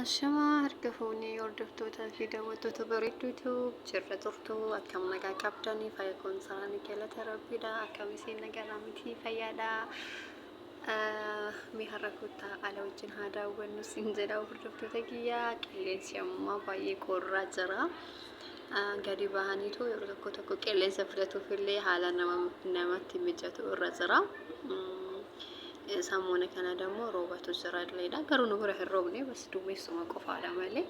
Ashamaa harka fuunee hordoftootaa fi daawwattoota bareedduutu jirra turtu akkam nagaa qabdanii fayya koonsaanii galata rabbiidha akkam isin nagaadhaa miti fayyaadha mee har'a kottaa ala wajjin haa daawwannu sin jedha hordoftoota kiyyaa qilleensi ammaa baay'ee qorraa jira gadi bahaniitu yeroo tokko tokko qilleensa fudhatuuf illee haala namatti mijatu irra jira. Samoona kana dammoo roobatu jira illeedha. Garuu nu bira hin roobne bas duumessuma qofaadha malee.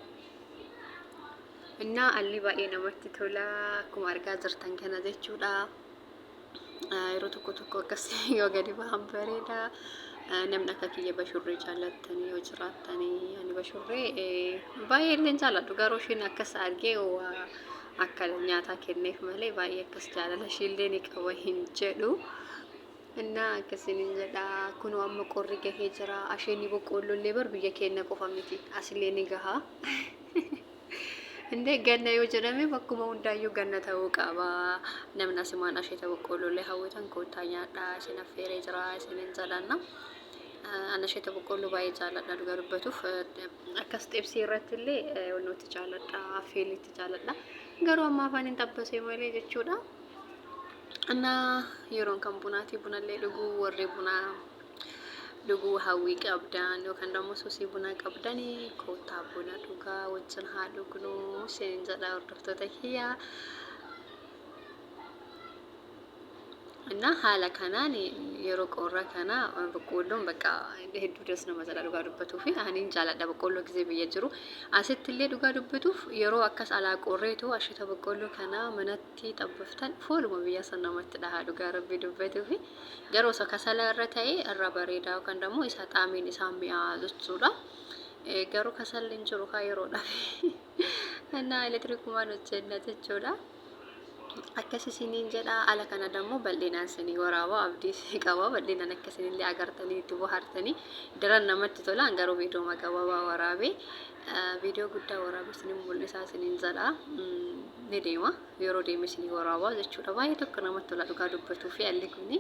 Innaa alli baay'ee namatti tola akkuma argaa jirtan kana jechuudha. Yeroo tokko tokko akkas yoo gadi bahan bareeda. Namni akka kiyya bashurree jaallattanii yoo jiraattanii ani bashurree baay'ee illee jaalladhu garuu ishiin akkas argee waa akka nyaataa kenneef malee baay'ee akkas jaalala ishiillee ni qaba hin jedhu. Innaa akkasinin jedha kunoo amma qorri gahee jira asheenni boqqoollollee bar biyya keenya qofa miti asillee ni gaha. Indee ganna yoo jedhame bakkuma hundaayyuu ganna ta'uu qaba. Namni asumaan asheeta boqqoollollee hawwitan koottaa nyaadhaa isin affeeree jira isinin jedhanna. An asheeta boqqoolloo baay'ee jaalladha dhugaa dubbatuuf akkas xibsii irratti illee wannootti jaalladha affeellitti jaalladha. Garuu amma afaan hin xabbasee malee jechuudha. እና yeroon kan bunaati bunallee dhuguu warri bunaa dhuguu hawwii qabdan yookaan immoo suusii bunaa qabdanii koottaa buna dhugaa wajjin haa dhugnu isiniin jedha hordoftoota kiyyaa. እና haala kanaan yeroo qorra kana boqqoolloon bakka hedduu das nama jedha dhugaa dubbatuu fi aniin jaaladha boqqoolloo gisee biyya jiru. Asitti illee dhugaa dubbatuuf yeroo akkas alaa qorreetu ashita boqqoolloo kana manatti xabbaftan fooluma biyya san namatti dhaha dhugaa rabbii dubbatuu fi garuu osoo kasala irra ta'e irra bareedaa yookaan immoo isa xaamiin isaa mi'aa jechuudha. Garuu kasalli hin jiru kaa yeroodhaaf. እና elektirikumaan hojjenna jechuudha. Akkas isiniin jedha ala kana dammoo bal'inaan isinii waraaba abdii isinii qaba bal'inaan akka isinillee agartanii itti bohaartanii daran namatti tola garuu viidiyoo gabaabaa waraabee viidiyoo guddaa waraabee isinin mul'isaa isiniin jedha ni deema yeroo deeme isinii waraabaa jechuudha baay'ee tokko namatti tola dhugaa dubbatuu fi alli kuni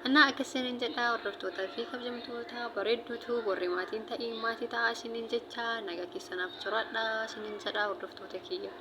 እና akkas isiniin jedha hordoftootaa fi kabajamtoota bareedduutu warri maatiin ta'ii maatii ta'aa isiniin jecha nagaa keessanaaf jiraadha isiniin jedha hordoftoota kiyya.